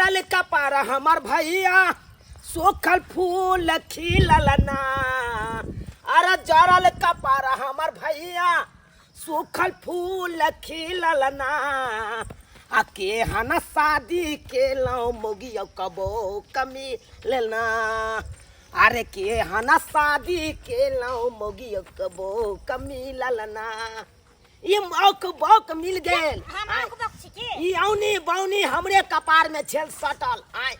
जरल कपार हमर भैया सूखल फूल खिलल ना। अरे जरल कपार हमर भैया सूखल फूल खिलल ना। आ के हन शादी केलहुँ मोगियो कबो कमी लेना। अरे के हन शादी केलहुँ मोगियो कबो कमी ललना। ई मौक बौक मिल गेल। हम मौक बौक छी की? ई औनी बौनी हमरे कपार में छेल सटल। आय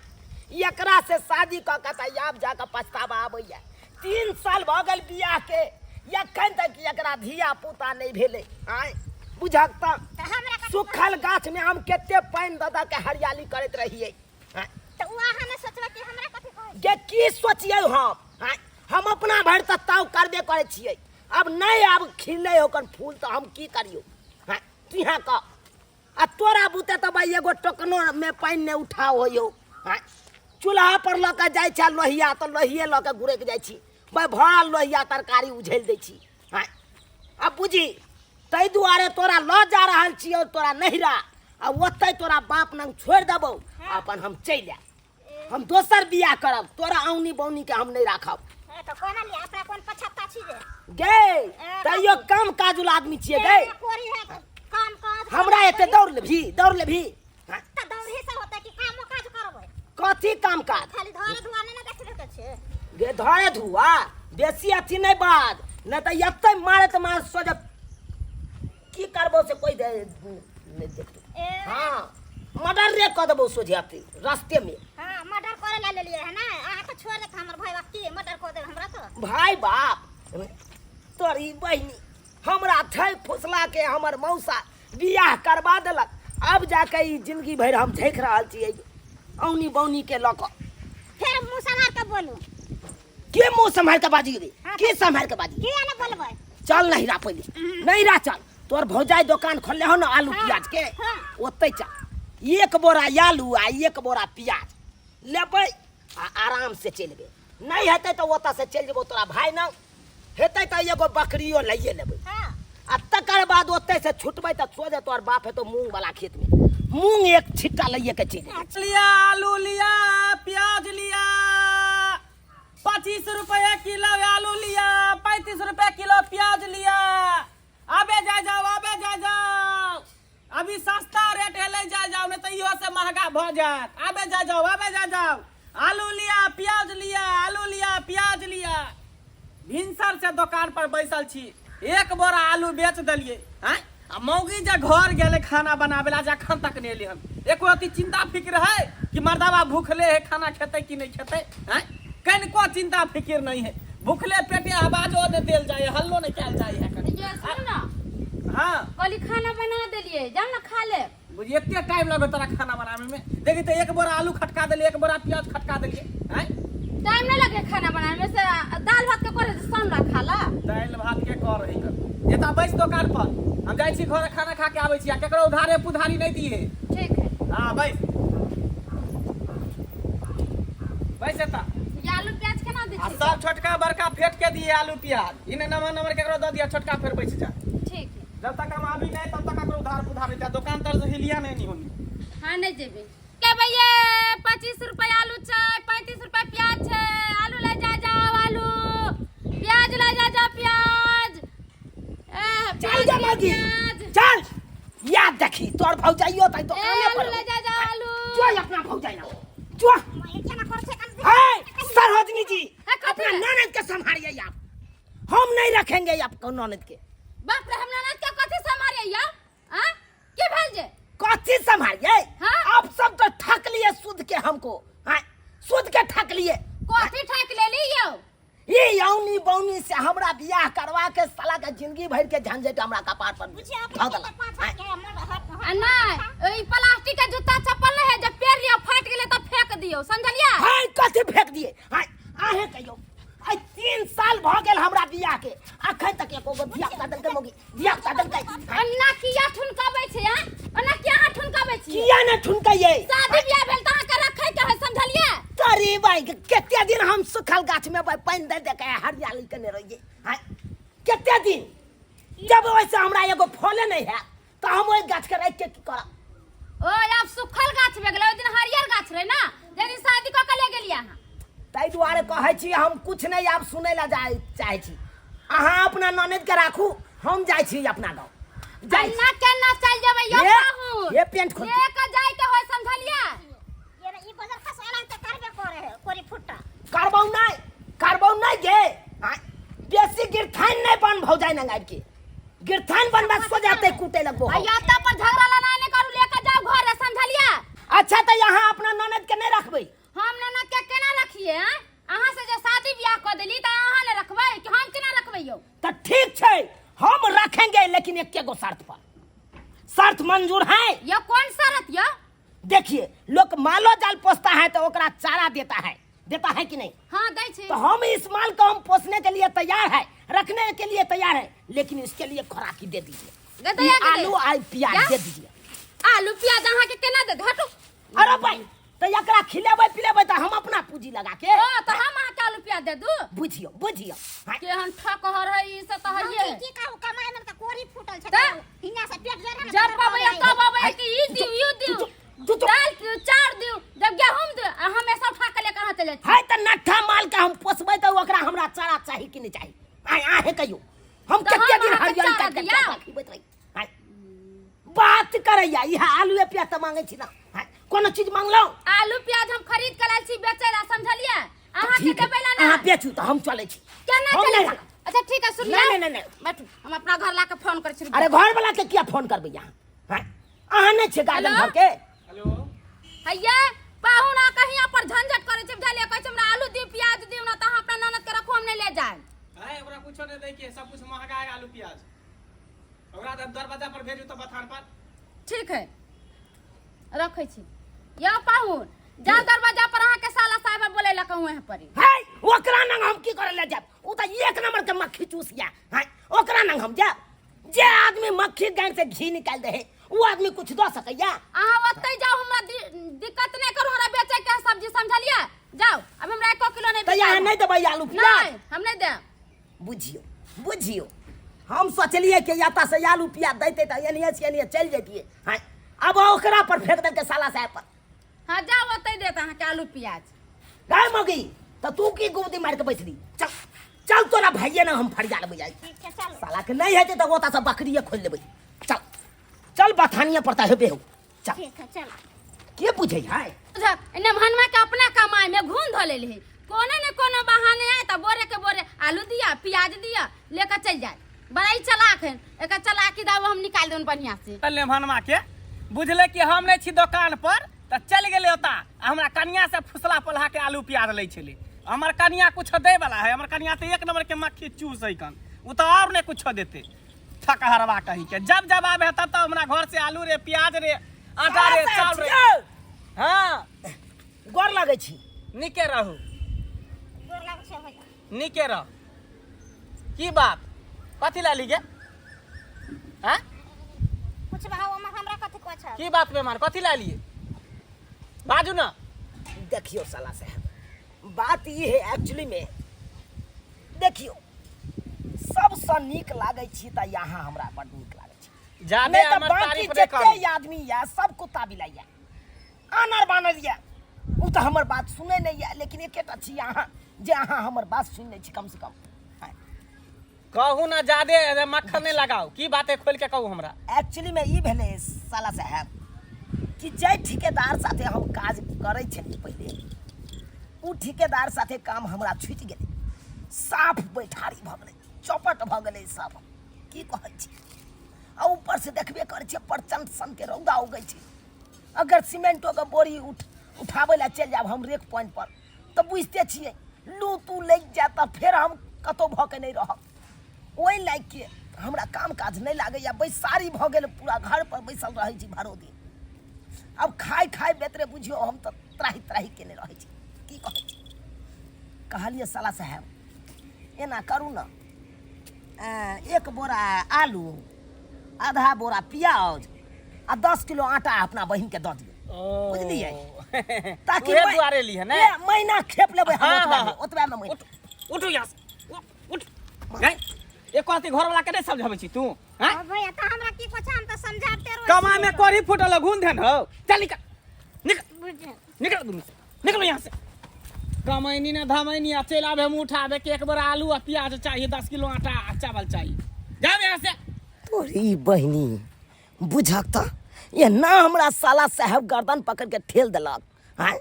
एकरा से शादी क के त आब जाके पछतावा आबैया। 3 साल भ गेल बियाह के, एखन तक एकरा धिया पुता नहीं भेलै। आय बुझक त त हमरा कथी सुखल गाछ में हम कते पानि द द के हरियाली करैत रहियै। आय त उ अहाँ ने सोचबै कि हमरा कथी कहै गे की सोचियै हम? आय हम अपना भरि त ताव करबे करै छियै। अब नहीं आब खिले ओकर फूल तो हम की करियो? हाँ, तिहा का आ तोरा बुते तो भाई एगो टोकनो में पानि नहीं उठाओ होयो। हाँ, चूल्हा पर लऽ के जाइ छै लोहिया तो लोहिये लऽ के गुड़ैक जाइ छी भाई, भरल लोहिया तरकारी उझेल दै छी। हाँ, अब बुझी ताहि दुआरे तोरा लऽ जा रहल छियौ तोरा नहिरा, आ ओतै तोरा बाप नंग छोड़ि देबौ, अपन हम चलि आयब, हम दोसर बियाह करब, तोरा औनी बौनी के हम नहीं राखब। ए, तो कोना लिया अपना कोन पछत्ता छी जे? गे तैयो कम काजुल आदमी छियै गे। ए, कोरी है, काम काज हमरा एते दौड़ लेबही, दौड़ लेबही। हाँ? त दौड़ही से होतै कि कामो काज करबै? कथी काम काज? खाली धरे धुआ नहि ने देखबे के छै। गे धरे धुआ बेसी अथी नहीं बाज, नहीं त एते मारे त मार सोझ की करबो से कोई नहीं देखतो। ए। हाँ, मर्डर रे क देबो सोझे अथी रास्ते में। हाँ, मर्डर करे ला लेलिए है ना, अहाँ तो छोड़ देत हमर भाई बाप की मर्डर क देब हमरा तो। भाई बाप तोरी बहिनी हमरा थै फुसला के हमर मौसा बियाह करवा देलक। अब जाके ई जिंदगी भरि हम झेक रहल छियै औनी बौनी के लऽ कऽ। फेर मुँह सम्हार के बोलू। के मुँह सम्हार के बाजी रे? हाँ, के सम्हार के बाजी? किया ने बोलबै? चल नहिरा पहिले, नहिरा चल। तोर भौजाई दोकान खोलले हो ना आलू हाँ, प्याज के, हाँ। ओतै चल। 1 बोरा आलू आ 1 बोरा प्याज लेबै आ आराम से चलि जेबै। नहीं हेतै तऽ ओतऽ से चलि जेबौ तोरा भाई न हेतै तऽ एगो बकरियो लैए लेबै। हाँ। आ तकर बाद ओतै से छुटबै तऽ सोझे तोहर बाप हेतौ मूंग वाला खेत में, मूंग 1 छिट्टा लैए के चलि जेबै। लिया आलू लिया प्याज लिया, 25 रुपया किलो आलू लिया, 35 रुपया किलो प्याज लिया। आबे जा जाओ, आबे जा जाओ, अभी सस्ता रेट है, ले जा जाओ, नहीं तो इहो से महंगा भ जात। आबे जा जाओ, आबे जा जाओ, आलू लिया प्याज लिया, आलू लिया प्याज लिया। भिनसर से दुकान पर बैसल छी, 1 बोरा आलू बेच देलिए। हैं आ मौगी जे घर गेले खाना बनाबे ला, जखन तक नहीं एली हन एको अति चिंता फिक्र है कि मर्दावा भूखले है खाना खेते कि नहीं खेते। हैं कनिको चिंता फिक्र नहीं है, भूखले पेटे आवाजो नहीं देल जाए, हल्लो नहीं कैल जाए है कनी। ये सुन ना। हाँ। कहली खाना बना देलिए, जाओ ना खा ले। बुझी एते टाइम लगो तोरा खाना बनावे में? देखी तो 1 बोरा आलू खटका देलिए, 1 बोरा प्याज खटका देलिए। हैं टाइम नहीं लगे खाना बनावे में, से दाल भात के करे सन ला खा ला। दाल भात के कर रही कर एता बैस दुकान पर, हम जाय छी घर खाना खा के आबै छी, आ केकरो उधारे पुधारी नहीं दिए। ठीक है। हां बैस बैस एता। ये आलू प्याज केना दै आ छी? सब छोटका बड़का फेट के दिए आलू प्याज, इने नमर नमर केकरो द दिया, छोटका फेर बैस जा। ठीक है। जब तक हम आबी नहीं तब तक केकरो उधार पुधार नहीं दिया, दुकान तर से हिलिया नहीं नहीं होनी। हां नहीं जेबे। ले भैया 25 रुपया आलू छै, 35 रुपया प्याज छै, आलू ले जा जाओ, आलू प्याज ले जा जाओ, प्याज। ए, चल प्याज जा ले, मौगी, प्याज। चल। याद देखी तोर भौजाइयो तै दुकाने ए, पर। आलू ले जा जाओ, आलू। जो अपना भौजाई ना जो। मैं केना कर छै कन? हे सरोजनी जी, हाँ, कथी अपना है? ननद के संभालिए आप, हम नहीं रखेंगे आपको ननद के। बाप रे, हम ननद के कथी संभालिए यार? हाँ? की भेल जे? कथी संभालिए? हाँ? आप सब तो ठक लिए सूद के हमको। हाँ, सूद के ठक लिए। कथी ठक लेली यौ? ये औनी बौनी से हमरा बियाह करवा के साला के जिंदगी भर के झंझट हमरा कपार पर बुझिए अपना धऽ देलक। के पाँच हाथ के हमर हाथ- आ नहीं, ई प्लास्टिक के जूता चप्पल नहीं है, जब पेर लियो फाट गेले तब फेंक दियो, समझलिए? हाय कथी फेंक दिए? हाय आहे कहियो, आइ 3 साल भ गेल हमरा बियाह के, अखन तक एको गो धिया पुता देलकै मौगी, धिया पुता देलकै। अन्ना किया ठुनकाबै छै, हाँ? अन्ना किया अहाँ ठुनकाबै छी? किया ने ठुनकैयै? शादी बियाह भेल त अहाँ के रखै के है, समझलिए? तोरी भाई कते दिन हम सुखल गाछ में भाई पानि दे दे के हरियाली केने रहियै। हाय कते दिन जब वैसे हमरा एगो फले नहीं है तो हम ओहि गाछ के राखि के की करब? ओ आब सुखल गाछ भए गेलै, ओहि दिन हरियर गाछ रहै कहै छी हम कुछ नहीं आब सुनै ला जाय चाहै छी। अहाँ अपना ननद के राखू, हम जाइ छी अपना गाँव जाइ छी। केना केना चल जेबै यौ ये- पाहुन? ये पेंट खोल। ले के जाय के होय, समझलियै? ये ई बजर खस एना तऽ करबे करे है कोरी फुट्टा। करबौ नहीं, करबौ नहीं गे। आँय, बेसी गिरथान नहीं बन भौजाई नंग आबि के गिरथान बनबा सो जाते कूटे लगबो हम। भैया तब पर झगड़ा लड़ाई नहीं करू, लेके जाओ घरे, समझलियै? अच्छा तऽ यहाँ अपना ननद के नहीं रखबै? हम ननद के केना रखिए? आँय, अहाँ से जे शादी बियाह कऽ देली तऽ अहाँ ने रखबै कि हम केना रखबै यौ? तो ठीक छै, हम रखेंगे, लेकिन एके गो शर्त पर। शर्त मंजूर है? यौ कौन शर्त यौ? देखिए, लोग मालो जाल पोसता है तो ओकरा चारा देता है, देता है कि नहीं? हाँ, दै छै। तो हम इस माल को हम पोसने के लिए तैयार है, रखने के लिए तैयार है, लेकिन इसके लिए खुराकी दे दीजिए। गदया ये के दे। आलू आ प्याज या? दे दीजिए। आलू प्याज अहाँ के केना दे? हटू। अरे भाई, तो एकरा खिलेबै पिलेबै तऽ हम अपना पूंजी लगा के। ओ तऽ हम अहाँ के आलू प्याज दे दू? बुझियो बुझियो। हाँ, केहन ठकहर है ई से तऽ हइए। की कहू, कमाई में तऽ कोरी फूटल छै। तऽ? हियां से पेट जरा ने जब तर पबैया पबै। तब अबैया कि ई दिउ ई दिउ, तू तू दाल दिउ चाउर दिउ, जब गेहूं दिउ आ हम सब उठा के लेके अहाँ चलि जाइ छी। है तऽ नट्ठा माल के हम पोसबै तऽ ओकरा हमरा चारा चाही कि नहि चाही? आय आहे कहियो हम तऽ कते हम दिन अहाँके हरियरी चारा काटि दिया? काटि खिबैत रही। आय बात करैया इएह आलूए प्याज तऽ मांगै छी ने? आय कोनो चीज मांगलहुँ? आलू प्याज हम खरीद के लायल छी बेचै ला, समझलियै? अहाँ के ठीक है, देबै ला ना। अहाँ बेचू तऽ हम चलै छी। केना हम चलै नहि छी? राखब। अच्छा ठीक है, सुन। नहीं, नहीं, नहीं, नहीं। बैठू, हम अपना घर ला के फोन करै छी। अरे घर वाला के किया फोन करबै अहाँ? हैं? अहाँ नहि छियै गार्जियन हेलो? घर के? हेलो। हैया पाहुन आ कहीं पर झंझट करै छै, बुझलियै? कहै छै हमरा आलू दियौ प्याज दियौ ना तऽ अहाँ अपना ननद के रखू, हम नहि ले जायब। है ओकरा कुछो नहीं दै के, सब कुछ महंगा है आलू प्याज। ओकरा तऽ दरवाजा पर भेजू तऽ बथान पर। ठीक है, रखै छी। यौ पाहुन, जाउ दरवाजा पर, अहाँके साला साहेब बोलै लए कहूँ यहाँ पर। है ओकरा नंग हम की करे ले जायब? ओ तऽ एक नंबर के मक्खी चूस गया है, ओकरा नंग हम जायब? जे आदमी मक्खी गाय से घी निकाल दे है वो आदमी कुछ दऽ सकैया? अहाँ ओतै जाउ, हमरा दिक्कत नहि करू, हमरा बेचै के है सब्जी, समझलियै? जाउ, अब हमरा एको किलो नहि तऽ यहाँ बिकायब। नहि देबै आलू प्याज? नहि, हम नहि देब। बुझियो बुझियो, हम सोचलियै कि एतऽ से आलू प्याज दैते तऽ एनिये से एनिये चलि जैतियै। हाँ, अब ओकरा पर फेंक देलकै साला साहेब पर। हाँ जाउ, ओतै देत अहाँके आलू प्याज। गाय मगी तऽ तू की गुमती मारि के बैसली? चल चल, तोरा भाइये ने हम फरिया लेबै आइ। ठीक छै, चल। साला के नहि हेतै तऽ ओतऽ से बकरिये खोलि लेबै। चल चल, बथानिये पर तऽ हेबे हो, चल। ठीक है, चल। के बुझै है? एने भनमा के अपना कमाई में घून धो लेली है। कोनो ने कोनो बहाने आए तऽ बोरे के बोरे आलू दिया प्याज दिया लेकर चल जाए। बड़ा ही चलाक है, एकर चलाकी दाव हम निकाल देन बढ़िया से। ले भनमा के बुझले कि हम नहीं छी दोकान पर तऽ चलि गेलै ओता आ हमरा कनिया से फुसला पलहा के आलू प्याज लै छलै। हमर कनिया कुछ दै वाला है? हमर कनिया तऽ एक नंबर के मक्खी चूस है कन, ओ तऽ और नहीं कुछ देते। थकहरवा कही के जब जब आबे तब तब हमरा घर से आलू रे प्याज रे आटा रे चाउर रे। हाँ। गोर लगै छी। नीके रहू। गोर लागै छै भैया। नीके रह। की बात, कथी ला ली गे? हाँ कुछ भाव हमरा कथी कहै छै? की बात बेमान, कथी ला लिए बाजू ना। देखियो साला साहब, बात ई है एक्चुअली में देखियो सबसँ नीक लागै छी तऽ यहाँ हमरा बड नीक लागै छै। जाने नहि तऽ हमर बाकी तारीफ नहि जते करू। आदमी यऽ सब कुत्ता बिलाइ यऽ, आनर बानर यऽ, ओ तऽ हमर बात सुनै नहि यऽ, लेकिन एकेटा छी अहाँ जे अहाँ हमर बात सुनि लै छी कम से कम। कहू ना, जादे मक्खन नहीं लगाओ, की बात है खोल के कहू हमरा। एक्चुअली में ई भेलै साला साहब कि जाहि ठेकेदार साथे हम काज करै छलियै पहिले, ओ ठेकेदार साथे काम हमरा छुटि गेलै, साफ बैठारी भऽ गेलै, चौपट भऽ गेलै सब। की कहै छी, आ ऊपर से देखबे करै छियै प्रचंड सनके रौदा उगै छै। अगर सीमेंटोके बोरी उठाबै लए चलि जायब हम रेक पॉइंट पर तऽ बुझिते छियै लू तू लागि जायत तऽ फेर हम कतहु भऽ के नहि रहब। ओहि लागि के हमरा काम काज नहि लागैए, बैसारी भऽ गेल, पूरा घर पर बैसल रहै छी भरो दिन। आब खाय खाय बेतरे बुझियौ हम तऽ त्राहि त्राहि केने रहै छी। की कहै छी, कहलियै साला साहेब एना करू ने, एक बोरा आलू, आधा बोरा प्याज आ 10 किलो आटा अपना बहिन के दऽ दियौ, बुझलियै? ताकि उहे दुआरे ली है ने महीना खेप लेबै हम। हाँ, ओतबा हाँ, में, ओतबा में महीना। उठ उठू यहाँ से, उठ उठ। गई एक कहती घर वाला के नहीं समझाबै छी तू? हैं? ओ भैया, तऽ हमरा की कहै छै, हम तऽ समझाबते रहै कमा छियै। में कोरी फूटल घून धन हो, चल निकल निकल। बुझ निकल दुनू से, निकलो यहाँ से। कमैनी ने धमैनी आ चलि आबे मुँह उठाबे के एक बोरा आलू आ प्याज चाहिए 10 किलो आटा आ चावल चाहिए। जाओ यहाँ से। तोरी बहिनी, बुझक तऽ एना हमरा साला साहेब गर्दन पकड़ के ठेल देलक। आँय,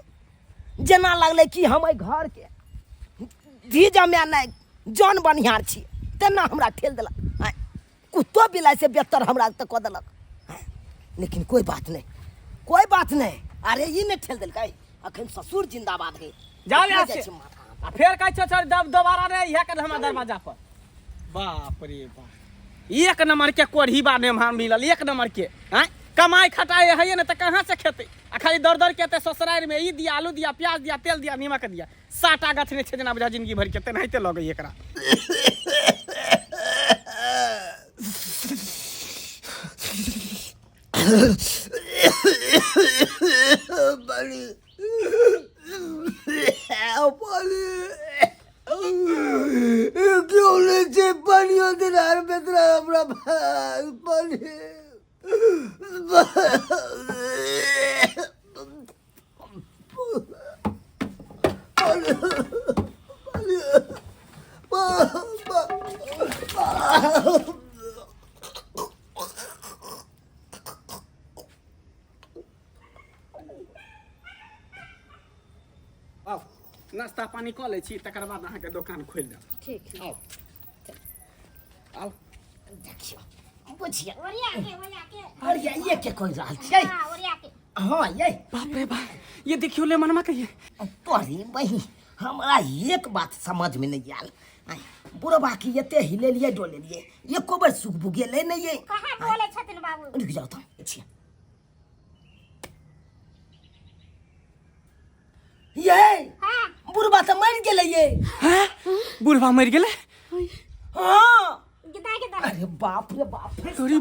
जेना लगलै कि हम एहि घरके धी जमाए नहि, जन बनिहार छी, तेना हमरा ठेल देलक। आँय, कुत्तो बिलाइ से बेहतर हमरा तऽ कऽ देलक। आँय, लेकिन कोइ बात नहि, कोइ बात नहि। अरे, ई नहि ठेल देलकै, अखन ससुर जिंदाबाद है। जाओ यहाँ जाइ से। छी माथा। आ फेर कहै छौ चल दोबारा नहि इएह कर हमरा दरवाजा पर। बाप रे बाप, एक नंबर के कोढ़ी बा मेहमान मिलल, एक नंबर के। आँय, कमाई खटाई है ने तऽ कहाँ से खेतै? आ खाली दौड़ दौड़ के एतै ससुरारि में, ई दिया, आलू दिया, प्याज दिया, तेल दिया, नीमक दिया। साटा गछने छै जेना बुझा जिंदगी भरि के, तेनाहिते लगै एकरा। बड़ी पानी क्यों नहीं छै? पानियो दिनार बेतरा हमरा पानी। आउ, नाश्ता पानी कऽ लै छी, तकर बाद अहाँके दोकान खोलि देब। ठीक। आउ, आउ। देखियौ, बुझियौ। ओरिया के, ओरिया के। अरे, ये के कोई रहल छै? हाँ, ओरिया के। हाँ, ये। बाप रे बाप, ये देखियो ले मनमा कहिए। तोरी बही, हमरा एक बात समझ में नहीं आयल। आय, बुढ़बा के एते हिलेलिए डोलेलिए, एको बेर सुख बुगेले नहीं ये। कहाँ बोले छथिन बाबू? रुक जाओ तो छी। ये। हाँ। बुढ़बा तऽ मरि गेलै ये। हैं, बुढ़वा मरि गेलै? हाँ। गिदा गिदा। अरे बाप रे बाप। तोरी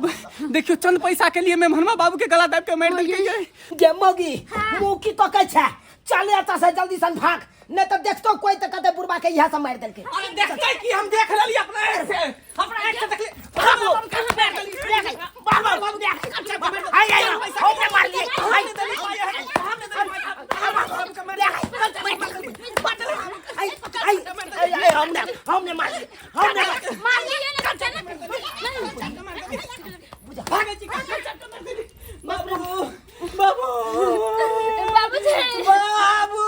देखियो, चंद पैसा के लिए मेहमानमा बाबू के गला दाब के मारि देलकै ये। गे मौगी, मुँह की तकै छै? चल एतऽ से जल्दी सन भाग, नहीं तऽ देखतो कोई तऽ कहते बुढ़बा के इएह सब मारि देलकै। अरे, देखते कि हम देख लेली अपना आँख से, अपना आँख से देखली। बाबू, बाबू, आई आई, हमने मार दिए। आई आई आई आई, हमने हमने मार दिए, हमने मार दिए। मार दिए ना, चल ना। भागे छी, बाबू, बाबू। बाबूजी। बाबू,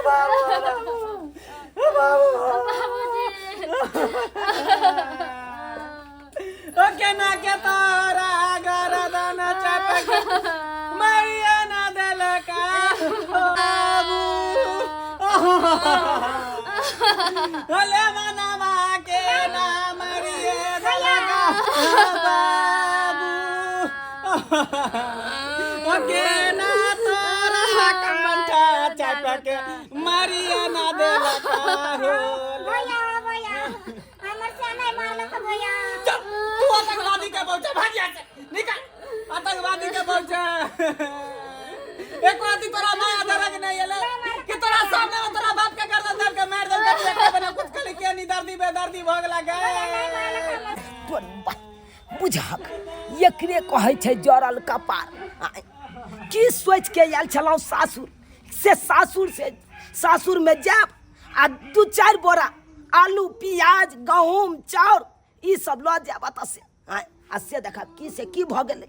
बाबू, बाबू। बाबूजी। ओ केना के तारा गरदन चपक मरिया ना देलका बाबू। अले मनवा के ना मरिए देलका बाबू। ओ केना तारा कंठा चपक मरिया ना देलका हो। भैया, भैया, हमर से नहीं मारलक भैया। चल, तू आतंकवादी के बहु भाग यहाँ से, निकल। आतंकवादी के बहु, एक राती तोरा माया दरग नहीं एले कि तोरा सामने में तोरा बाप के गर्दन दाब के मार देलकै? तू एक बना कुछ कली के नहीं दर्दी बेदर्दी भऽ गेला गे। तोर बुझहक, एकरे कहै छै जरल कपार। आँय, की सोचि के आयल छलहुँ सासुर से? सासुर से सासुरमे जायब आ दू चारि बोरा आलू, प्याज, गहूम, चाउर ई सब लऽ जायब एतऽ से। आँय, आ से देखब की से की भऽ गेलै।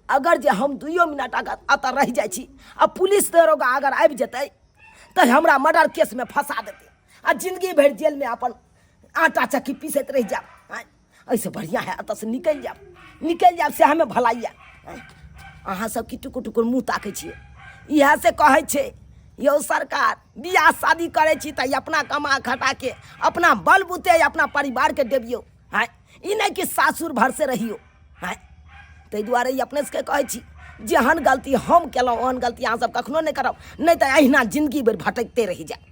अगर जे हम 2 मिनट अगर एतऽ रहि जाइ छी आ पुलिस दरोगा अगर आबि जेतै तऽ हमरा मर्डर केसमे फंसा देतै आ जिंदगी भरि जेलमे अपन आटा चक्की पीसैत रहि जायब। आँय, एहिसँ बढ़िआँ है एतऽसँ निकलि जायब, निकलि जायब, सएहमे भलाइ यऽ। आँय, अहाँ सब की टुकुर टुकुर मुँह ताकै छियै? इएह से कहै छै यौ सरकार, बियाह शादी करै छी तऽ अपना कमा खटा के अपना बल बुते अपना परिवारके डेबियौ। आँय, ई नहि कि सासुर भरसे रहियौ। आँय, ताहि दुआरे ई अपने सबके कहै छी, जेहन गलती हम केलहुँ ओहन गलती अहाँ सब कखनो नहि करब, नहि तऽ अहिना जिंदगी भरि भटकिते रहि जायब।